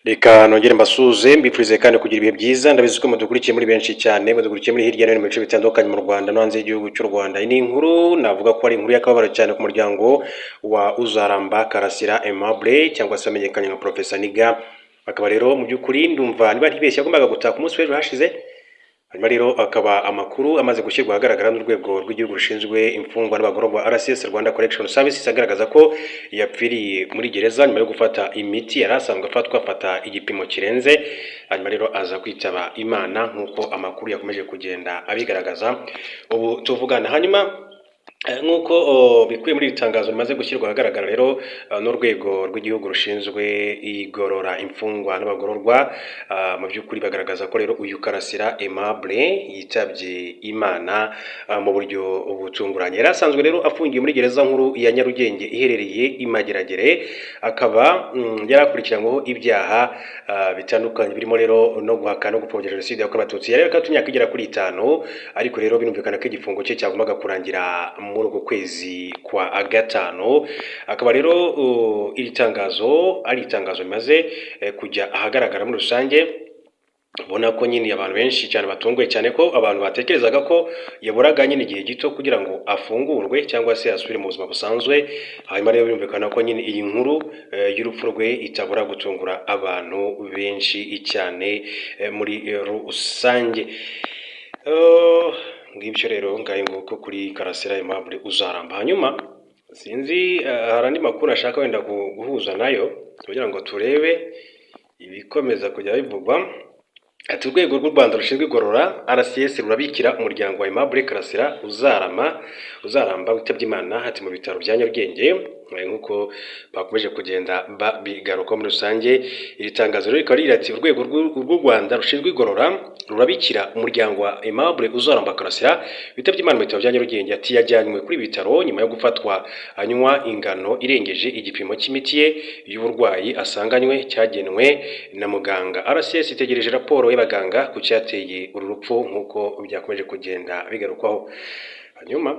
Reka nongere mbasuhuze, mbifurize kandi kugira ibihe byiza. Ndabizi ko mudukurikiye muri benshi cyane, mudukurikiye muri hirya no hino mu bice bitandukanye mu Rwanda no hanze y'igihugu cy'u Rwanda. Iyi ni inkuru navuga ko ari inkuru y'akababaro cyane ku muryango wa Uzaramba Karasira Aimable, cyangwa se wamenyekanye nka Professor Niga. Akaba rero mu by'ukuri, ndumva niba ntibeshye, yagombaga gutaha ku munsi w'ejo hashize. Hanyuma rero akaba amakuru amaze gushyirwa ahagaragara n'urwego rw'igihugu rushinzwe imfungwa n'abagororwa, RCS, Rwanda Correction Services, agaragaza ko yapfiriye muri gereza nyuma yo gufata imiti yari asanzwe afatwa, afata igipimo kirenze, hanyuma rero aza kwitaba Imana, nk'uko amakuru yakomeje kugenda abigaragaza ubu tuvugana. Hanyuma nk'uko bikubiye muri iri tangazo rimaze gushyirwa ahagaragara rero n'urwego rw'igihugu rushinzwe igorora imfungwa n'abagororwa, mu by'ukuri bagaragaza ko rero uyu Karasira Aimable yitabye Imana mu buryo butunguranye. Yari asanzwe rero afungiye muri gereza nkuru ya Nyarugenge iherereye i Mageragere, akaba yari akurikiranyweho ibyaha bitandukanye, birimo rero no guhakana no gupfobya Jenoside yakorewe Abatutsi. Yari yakatiwe imyaka igera kuri 5, ariko rero birumvikana ko igifungo cye cyagombaga kurangira muri uku kwezi kwa gatanu. Akaba rero iri tangazo ari itangazo rimaze kujya ahagaragara muri rusange. Ubona ko nyine abantu benshi cyane batunguwe cyane, ko abantu batekerezaga ko yaburaga nyine igihe gito kugira ngo afungurwe cyangwa se asubire mu buzima busanzwe. Hanyuma rero birumvikana ko nyine iyi nkuru y'urupfu rwe itabura gutungura abantu benshi cyane muri rusange. Ngibyo rero, ngayo nguko kuri Karasira Aimable Uzaramba. Hanyuma sinzi, hari andi makuru ashaka wenda guhuza nayo kugira ngo turebe ibikomeza kujya bivugwa. Ati: "Urwego rw'u Rwanda rushinzwe igorora, RCS, rurabikira umuryango wa Aimable Karasira Uzaramba witabye Imana", ati mu bitaro bya Nyarugenge, nk'uko bakomeje kugenda babigarukaho muri rusange. Iri tangazo rero rikaba rigira ati: "Urwego rw'u Rwanda rushinzwe igorora rurabikira umuryango wa Aimable Uzaramba Karasira witabye Imana mu bitaro bya Nyarugenge." Ati: "Yajyanywe kuri ibi bitaro nyuma yo gufatwa anywa ingano irengeje igipimo cy'imiti ye y'uburwayi asanganywe cyagenwe na muganga. RCS itegereje raporo y'abaganga ku cyateye uru rupfu", nk'uko byakomeje kugenda bigarukwaho. Hanyuma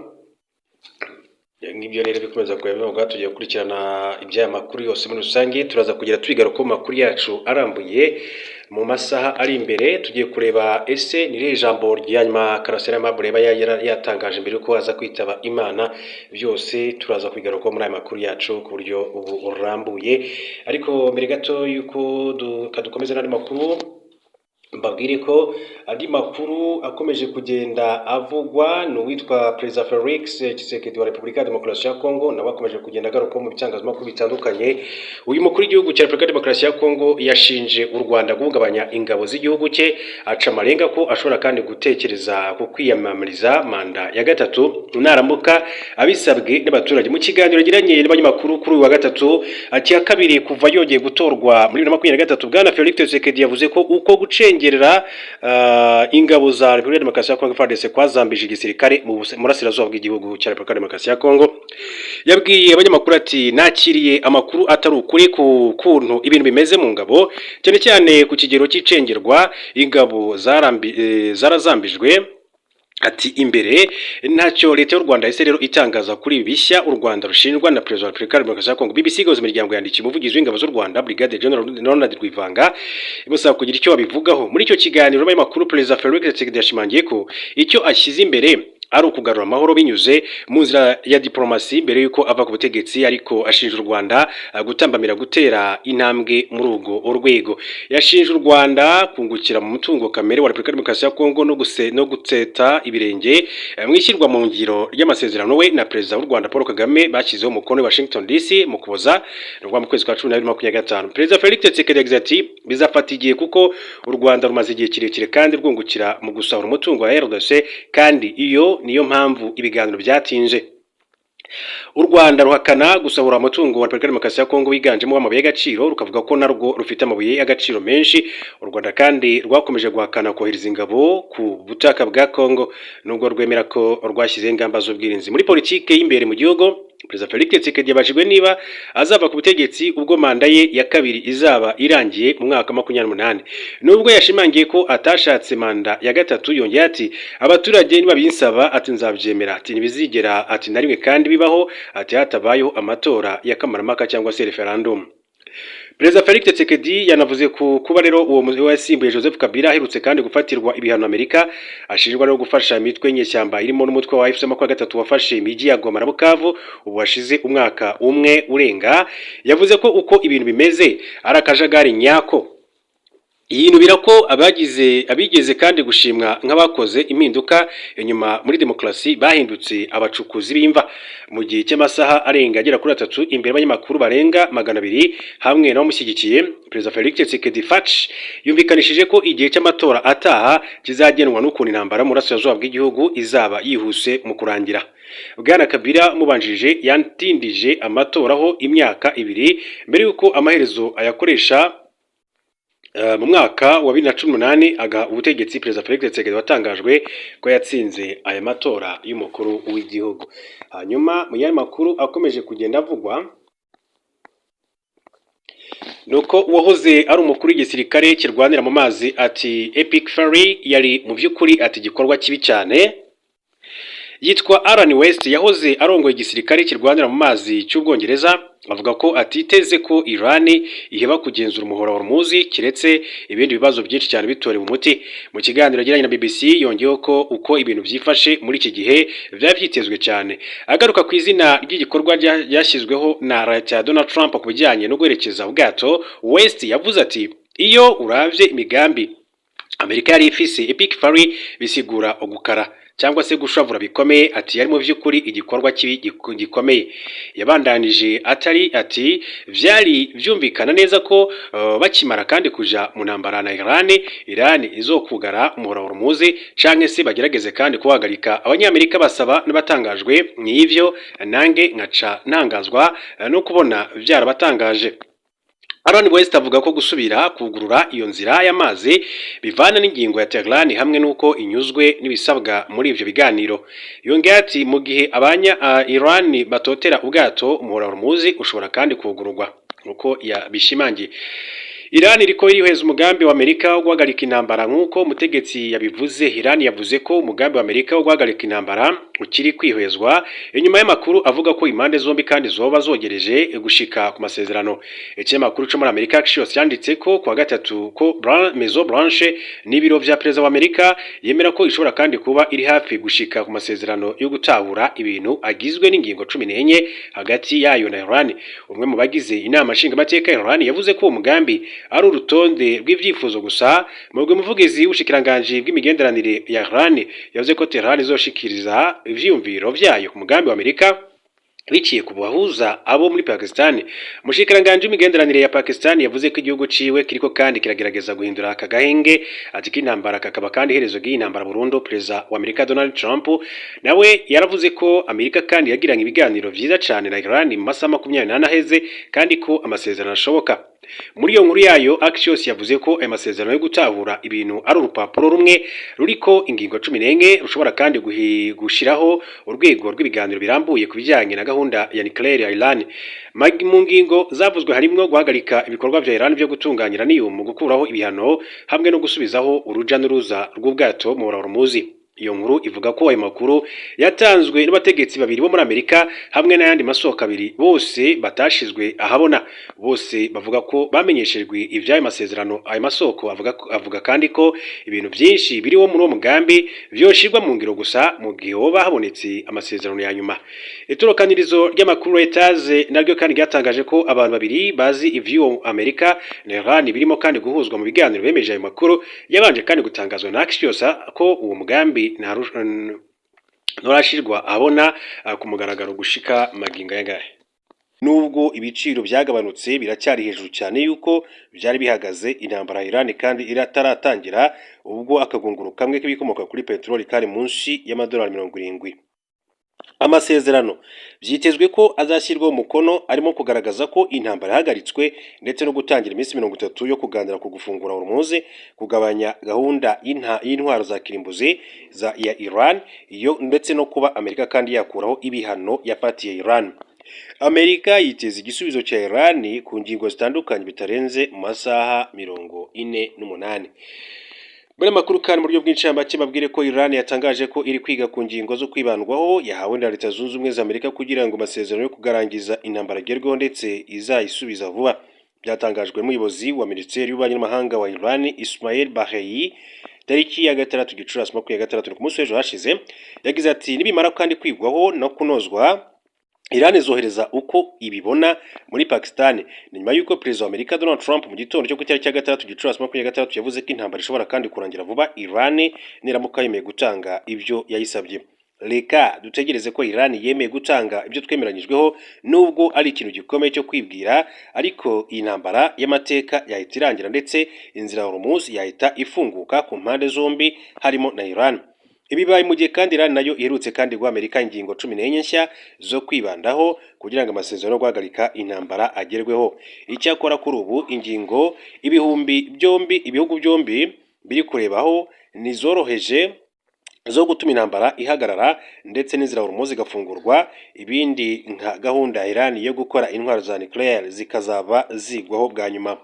nk'ibyo rero bikomeza kureba bivugwa, tugiye gukurikirana iby'aya makuru yose muri rusange, turaza kugera tubigaruka mu makuru yacu arambuye mu masaha ari imbere. Tugiye kureba ese ni irihe jambo rya nyuma Karasira Aimable yaba yatangaje mbere yuko aza kwitaba Imana. Byose turaza kubigarukaho muri aya makuru yacu ku buryo ubu burambuye. Ariko mbere gato yuko dukomeza n'andi makuru, mbabwire ko andi makuru akomeje kugenda avugwa ni uwitwa Perezida Felix Tshisekedi wa Repubulika ya Demokarasi ya Kongo, nawe akomeje kugenda agaruka mu bitangazamakuru bitandukanye. Uyu mukuru w'igihugu cya Repubulika ya Demokarasi ya Kongo yashinje u Rwanda guhungabanya ingabo z'igihugu cye, aca amarenga ko ashobora kandi gutekereza ku kwiyamamariza manda ya gatatu naramuka abisabwe n'abaturage. Mu kiganiro yagiranye n'abanyamakuru kuri uyu wa gatatu, ati ya kabiri kuva yongeye gutorwa muri 2023, Bwana Felix Tshisekedi yavuze ko uko gucengerera ingabo za Repubulika ya Demokarasi ya Kongo, FARDC, kwazambije igisirikare mu burasirazuba bw'igihugu cya Repubulika ya Demokarasi ya Kongo. Yabwiye abanyamakuru ati: "Nakiriye amakuru atari ukuri ku kuntu ibintu bimeze mu ngabo, cyane cyane ku kigero cy'icengerwa. Ingabo zarazambijwe", ati imbere ntacyo leta y'u Rwanda yahise rero itangaza kuri ibi bishya u Rwanda rushinjwa na Perezida wa Repubulika ya Demokarasi ya Kongo. BBC Gahuza Imiryango yandikiye umuvugizi w'ingabo z'u Rwanda, Brigadier General Ronald Rwivanga, imusaba kugira icyo babivugaho. Muri icyo kiganiro n'abanyamakuru, Perezida Felix Tshisekedi yashimangiye ko icyo ashyize imbere ari ukugarura amahoro binyuze mu nzira ya diplomasi mbere y'uko ava ku butegetsi, ariko ashinja u Rwanda gutambamira gutera intambwe muri urwo rwego. Yashinje u Rwanda kungukira mu mutungo kamere wa Repubulika ya Demokarasi ya Kongo no gutseta ibirenge mu ishyirwa mu ngiro ry'amasezerano we na Perezida w'u Rwanda Paul Kagame bashyizeho umukono i Washington DC mu Kuboza, ni mu kwezi kwa 12 25. Perezida Felix Tshisekedi yagize ati: "Bizafata igihe kuko u Rwanda rumaze igihe kirekire kandi rwungukira mu gusahura umutungo wa RDC, kandi iyo niyo mpamvu ibiganiro byatinze." U Rwanda ruhakana gusahura umutungo wa Repubulika ya Demokarasi ya Kongo wiganjemo amabuye y'agaciro, rukavuga ko narwo rufite amabuye y'agaciro menshi. U Rwanda kandi rwakomeje guhakana kohereza ingabo ku butaka bwa Kongo, nubwo rwemera ko rwashyizeho ingamba z'ubwirinzi. Muri politike y'imbere mu gihugu, Perezida Felix Tshisekedi yabajijwe niba azava ku butegetsi ubwo manda ye ya kabiri izaba irangiye mu mwaka wa 28. Nubwo yashimangiye ko atashatse manda ya gatatu, yongeye ati: "Abaturage nibabinsaba", ati "nzabyemera", ati "ntibizigera", ati "na rimwe kandi bibaho", ati "hatabayeho amatora ya kamarampaka cyangwa se referendum." Perezida Felix Tshisekedi yanavuze ku kuba rero uwo yasimbuye Joseph Kabila aherutse kandi gufatirwa ibihano Amerika, ashinjwa no gufasha imitwe y'inyeshyamba irimo n'umutwe wa AFC 23 wafashe imijyi ya Goma na Bukavu ubu hashize umwaka umwe urenga. Yavuze ko uko ibintu bimeze ari akajagari nyako. Yinubira ko abagize abigeze kandi gushimwa nk'abakoze impinduka inyuma muri demokarasi bahindutse abacukuzi b'imva. Mu gihe cy'amasaha arenga agera kuri 3 imbere y'abanyamakuru barenga 200 hamwe n'abamushyigikiye, Perezida Felix Tshisekedi Fatshi yumvikanishije ko igihe cy'amatora ataha kizagenwa n'ukuntu intambara mu burasirazuba bw'igihugu izaba yihuse mu kurangira. Bwana Kabila mubanjirije yatindije amatora ho imyaka 2 mbere y'uko amaherezo ayakoresha mu mwaka wa 2018 agaha ubutegetsi Perezida Felix Tshisekedi watangajwe ko yatsinze aya matora y'umukuru w'igihugu. Hanyuma mu yandi makuru akomeje kugenda avugwa, nuko uwahoze ari umukuru w'igisirikare kirwanira mu mazi ati "Epic Fury yari mu by'ukuri," ati, "igikorwa kibi cyane." Yitwa Alan West, yahoze arongoye igisirikare kirwanira mu mazi cy'Ubwongereza, avuga ko atiteze ko Iran iheba kugenzura umuhora wa Hormuz kiretse ibindi bibazo byinshi cyane bitorewe umuti. Mu kiganiro yagiranye na BBC yongeyeho ko uko ibintu byifashe muri iki gihe byaba byitezwe cyane. Agaruka ku izina ry'igikorwa ryashyizweho na leta ya Donald Trump ku bijyanye no guherekeza ubwato, West yavuze ati: "Iyo uravye imigambi Amerika yari ifise, Epic Fury bisigura ugukara cyangwa se gushavura bikomeye." Ati: "Yari mu by'ukuri igikorwa kibi gikomeye." Yabandanije atari ati: "Vyari vyumvikana neza ko bakimara kandi kuja mu ntambara na Iran, Iran izokugara umuhora wa Hormuz canke se bagerageze kandi kuhagarika. Abanyamerika basaba n'abatangajwe n'ivyo, nange nkaca ntangazwa no kubona vyarabatangaje." Alan West avuga ko gusubira kugurura iyo nzira y'amazi bivana n'ingingo ya Tehran hamwe n'uko inyuzwe n'ibisabwa muri ivyo biganiro. Yongeye ati: "Mu gihe abanya Iran batotera ubwato, umuhora wa Hormuz ushobora kandi kugururwa," nkuko yabishimangiye. Iran iriko irihweza umugambi wa Amerika wo guhagarika intambara nk'uko umutegetsi yabivuze. Iran yavuze ko umugambi wa Amerika wo guhagarika intambara ukiri kwihwezwa inyuma y'amakuru avuga ko impande zombi kandi zoba zogereje gushika ku masezerano. Ikinyamakuru co muri Amerika Axios yanditse ko kuwa gatatu ko Maison Blanche n'ibiro vya perezida wa Amerika yemera ko ishobora kandi kuba iri hafi gushika ku masezerano yo gutahura ibintu agizwe n'ingingo 14 hagati yayo na Iran. Umwe mu bagize inama nshingamateka ya Iran yavuze ko uwo mugambi ari urutonde rw'ivyifuzo gusa. Mu muvugizi w'ubushikiranganji bw'imigenderanire ya Iran yavuze ko Tehran izoshikiriza ivyiyumviro vyayo ku mugambi wa Amerika biciye ku bahuza abo muri Pakistan. Umushikiranganji w'imigenderanire ya Pakistan yavuze ko igihugu ciwe kiriko kandi kiragerageza guhindura aka gahenge, ati k'intambara kakaba kandi iherezo ry'iyi ntambara burundu. Perezida wa Amerika Donald Trump nawe yaravuze ko Amerika kandi yagiranye ibiganiro vyiza cane na Iran mu masaha 24 aheze kandi ko amasezerano ashoboka. Muri iyo nkuru yayo, Axios yavuze ko ayo masezerano yo gutahura ibintu ari urupapuro rumwe ruriko ingingo 14 rushobora kandi gushiraho urwego rw'ibiganiro birambuye ku bijyanye na gahunda ya nucléaire ya Iran. Mu ngingo zavuzwe harimwo guhagarika ibikorwa vya Iran byo gutunganya uranium, gukuraho ibihano hamwe no gusubizaho uruja n'uruza rw'ubwato mu Hormuz. Iyo nkuru ivuga ko ayo makuru yatanzwe n'abategetsi babiri bo muri Amerika hamwe n'ayandi masoko abiri bose batashizwe ahabona. Bose bavuga ko bamenyeshejwe ivy'ayo masezerano. Ayo masoko avuga kandi ko ibintu vyinshi biriho muri uwo mugambi vyoshirwa mu ngiro gusa mu gihe hoba habonetse amasezerano ya nyuma. Itorokanirizo ry'amakuru Reuters naryo kandi ryatangaje ko abantu babiri bazi ivy'uwo Amerika na Iran birimo kandi guhuzwa mu biganiro bemeje ayo makuru yabanje kandi gutangazwa na Axios ko uwo mugambi nturashirwa ahabona ku mugaragaro gushika magingo ayagahe. Nubwo ibiciro byagabanutse, biracyari hejuru cyane yuko byari bihagaze intambara ya Iran kandi irataratangira, ubwo akagunguru kamwe k'ibikomoka kuri peteroli kari munsi y'amadolari 70. Amasezerano byitezwe ko azashyirwaho umukono arimo kugaragaza ko intambara yahagaritswe ndetse no gutangira iminsi 30 yo kuganira ku gufungura Hormuz, kugabanya gahunda y'intwaro za kirimbuzi za ya Iran iyo, ndetse no kuba Amerika kandi yakuraho ibihano yafatiye Iran. Amerika yiteza igisubizo cya Iran ku ngingo zitandukanye bitarenze mu masaha 48. Muri amakuru kandi mu buryo bw'incamake, babwire ko Iran yatangaje ko iri kwiga ku ngingo zo kwibandwaho yahawe na Leta Zunze Ubumwe za Amerika kugira ngo amasezerano yo kugarangiza intambara agerweho ndetse izayisubiza vuba. Byatangajwe n'umuyobozi wa Minisiteri y'Ububanyi n'Amahanga wa Iran, Ismail Baghei, tariki ya 6 Gicurasi 26, ku munsi w'ejo hashize. Yagize ati: "Nibimara kandi kwigwaho no kunozwa, Iran izohereza uko ibibona muri Pakistan." Ni nyuma y'uko Perezida wa Amerika Donald Trump mu gitondo cyo ku itariki ya 6 Gicurasi 26 yavuze ko intambara ishobora kandi kurangira vuba Iran niramuka yemeye gutanga ibyo yayisabye. "Reka dutegereze ko Iran yemeye gutanga ibyo twemeranyijweho. Nubwo ari ikintu gikomeye cyo kwibwira, ariko iyi ntambara y'amateka yahita irangira, ndetse inzira ya Hormuz yahita ifunguka ku mpande zombi, harimo na Iran." Ibi bibaye mu gihe kandi Iran nayo iherutse kandi guha Amerika ingingo 14 nshya zo kwibandaho kugira ngo amasezerano yo guhagarika intambara agerweho. Icyakora kuri ubu ingingo ibihumbi byombi ibihugu byombi biri kurebaho ni zoroheje zo gutuma intambara ihagarara ndetse n'inzira Hormuz igafungurwa, ibindi nka gahunda ya Iran yo gukora intwaro za nucléaire zikazaba zigwaho bwa nyuma.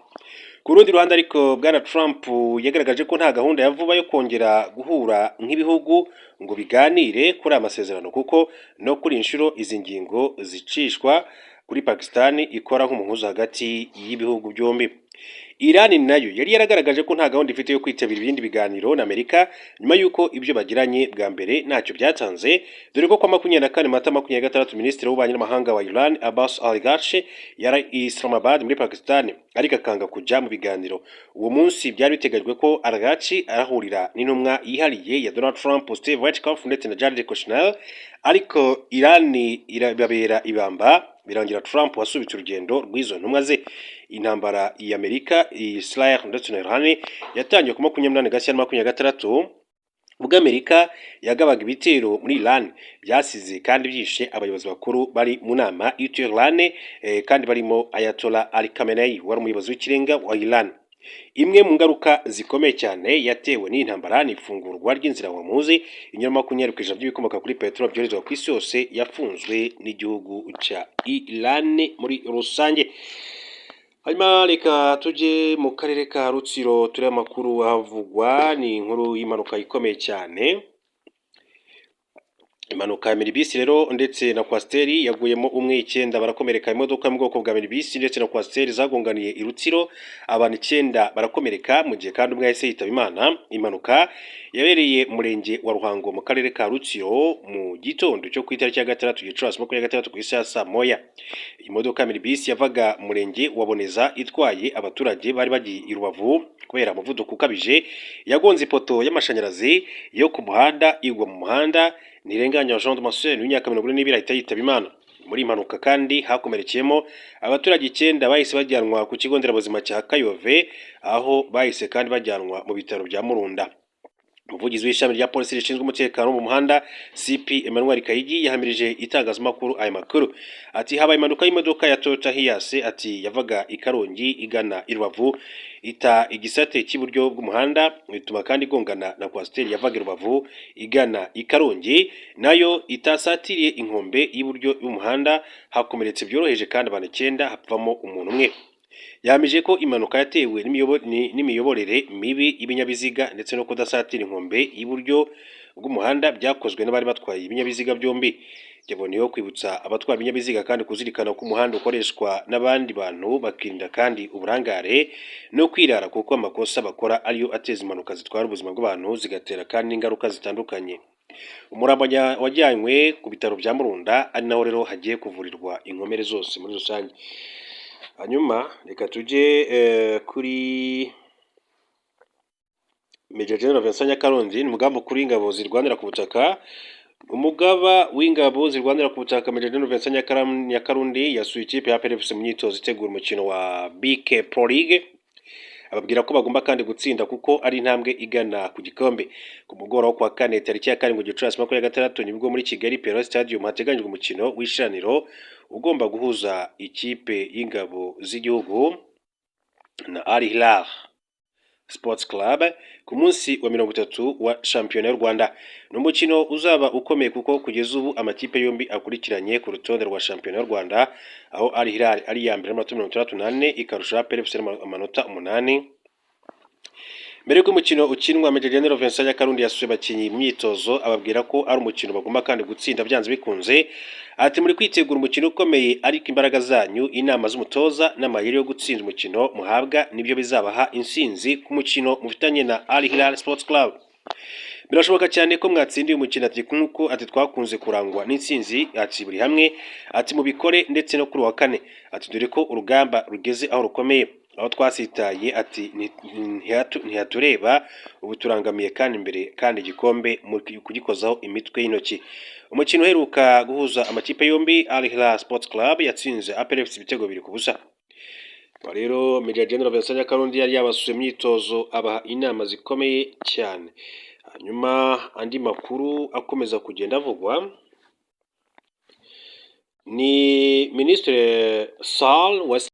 Ku rundi ruhande ariko, Bwana Trump yagaragaje ko nta gahunda ya vuba yo kongera guhura nk'ibihugu ngo biganire kuri aya masezerano, kuko no kuri inshuro izi ngingo zicishwa kuri Pakistan ikora nk'umuhuza hagati y'ibihugu byombi. Iran nayo yari yaragaragaje ko nta gahunda ifite yo kwitabira ibindi biganiro na Amerika nyuma y'uko ibyo bagiranye bwa mbere ntacyo byatanze, dore ko kwa 24 Mata 26 Minisitiri w'Ububanyi n'Amahanga wa Iran Abbas Araghchi yari i Islamabad muri Pakistan, ariko akanga kujya mu biganiro. Uwo munsi byari biteganyijwe ko Araghchi arahurira n'intumwa yihariye ya Donald Trump, Steve Witkoff, ndetse na Jared Kushner, ariko Iran irababera ibamba, birangira Trump wasubitse urugendo rw'izo ntumwa ze. Intambara ya Amerika, Israel ndetse na Iran yatangiye ku 28 Gashyantare 26, ubwo Amerika yagabaga ibitero muri Iran byasize kandi byishe abayobozi bakuru bari mu nama y'ituye Iran, kandi barimo Ayatollah Ali Khamenei wari umuyobozi w'ikirenga wa Iran. Imwe mu ngaruka zikomeye cyane yatewe n'iyi ntambara ni ifungurwa ry'inzira Hormuz. Inyura 20% by'ibikomoka kuri peteroli byoherezwa ku isi yose yafunzwe n'igihugu cya Iran muri rusange. Hanyuma reka tujye mu karere ka Rutsiro turebe amakuru ahavugwa. Ni inkuru y'impanuka ikomeye cyane, impanuka ya minibisi rero ndetse na coaster yaguyemo umwe, icyenda barakomereka. Imodoka yo mu bwoko bwa minibisi ndetse na coaster zagonganiye i Rutsiro, abantu icyenda barakomereka, mu gihe kandi umwe yahise yitaba Imana. Impanuka yabereye mu murenge wa Ruhango mu karere ka Rutsiro mu gitondo cyo ku itariki ya 6 Gicurasi 26 ku isaha ya saa moya. Iyi modoka ya minibisi yavaga mu murenge wa Boneza itwaye abaturage bari bagiye i Rubavu, kubera umuvuduko ukabije yagonze ipoto y'amashanyarazi yo ku muhanda, igwa mu muhanda. Ntirenganya Jean Damascene w'imyaka 42 ahita yitaba Imana. Muri iyi mpanuka kandi hakomerekeyemo abaturage icyenda bahise bajyanwa ku kigo nderabuzima cya Kayove, aho bahise kandi bajyanwa mu bitaro bya Murunda. Umuvugizi w'ishami rya polisi rishinzwe umutekano wo mu muhanda, CP Emmanuel Kayigi, yahamirije itangazamakuru aya makuru. Ati: "Habaye impanuka y'imodoka ya Toyota Hiace." Ati: "Yavaga i Karongi igana i Rubavu, ita igisate cy'iburyo bw'umuhanda, bituma kandi igongana na coaster yavaga i Rubavu igana i Karongi, nayo itasatiriye inkombe y'iburyo y'umuhanda. Hakomeretse byoroheje kandi abantu icyenda, hapfamo umuntu umwe." Yahamije ko impanuka yatewe n'imiyoborere mibi y'ibinyabiziga ndetse no kudasatira inkombe y'iburyo bw'umuhanda byakozwe n'abari batwaye ibinyabiziga byombi. Yaboneyeho kwibutsa abatwara ibinyabiziga kandi kuzirikana ko umuhanda ukoreshwa n'abandi bantu, bakirinda kandi uburangare no kwirara, kuko amakosa bakora ariyo ateza impanuka zitwara ubuzima bw'abantu, zigatera kandi n'ingaruka zitandukanye. Umurambo wajyanywe ku bitaro bya Murunda, ari naho rero hagiye kuvurirwa inkomere zose muri rusange. Hanyuma reka tujye kuri Major General Vincent Nyakarundi, ni umugaba mukuru w'ingabo zirwanira ku butaka. Umugaba w'ingabo zirwanira ku butaka, Major General Vincent Nyakarundi, yasuye ikipe ya APR FC mu myitozo itegura umukino wa BK Pro League, ababwira ko bagomba kandi gutsinda kuko ari intambwe igana ku gikombe. Ku mugoroba wo kuwa kane tariki ya 7 Gicurasi 26 nibwo muri Kigali Pelé Stadium hateganyijwe umukino w'ishiraniro ugomba guhuza ikipe y'ingabo z'igihugu na Al Hilal Sports Club ku munsi wa 30 wa shampiyona y'u Rwanda. Ni umukino uzaba ukomeye kuko kugeza ubu amakipe yombi akurikiranye ku rutonde rwa shampiyona y'u Rwanda, aho Al Hilal ari iya mbere n'amanota 64, ikarusha APR FC amanota 8. Mbere y'uko umukino ukinwa, Major General Vincent Nyakarundi yasuye abakinnyi mu myitozo, ababwira ko ari umukino bagomba kandi gutsinda byanze bikunze. Ati: "Muri kwitegura umukino ukomeye, ariko imbaraga zanyu, inama z'umutoza n'amayeri yo gutsinda umukino muhabwa nibyo bizabaha intsinzi ku mukino mufitanye na Al Hilal Sports Club. Birashoboka cyane ko mwatsinda uyu mukino." Ati: "Nk'uko," ati, "twakunze kurangwa n'intsinzi," ati, "buri hamwe," ati, "mubikore ndetse no kuri uwa kane," ati, "dore ko urugamba rugeze aho rukomeye. Aho twasitaye," ati, "ntihatureba ubu, turangamiye kandi imbere, kandi igikombe mu kugikozaho imitwe y'intoki." Umukino uheruka guhuza amakipe yombi, Al Hilal Sports Club yatsinze APR FC ibitego 2-0. Aha rero Major General Vincent Nyakarundi yari yabasuye imyitozo, abaha inama zikomeye cyane. Hanyuma andi makuru akomeza kugenda avugwa ni Minisitiri Sall wa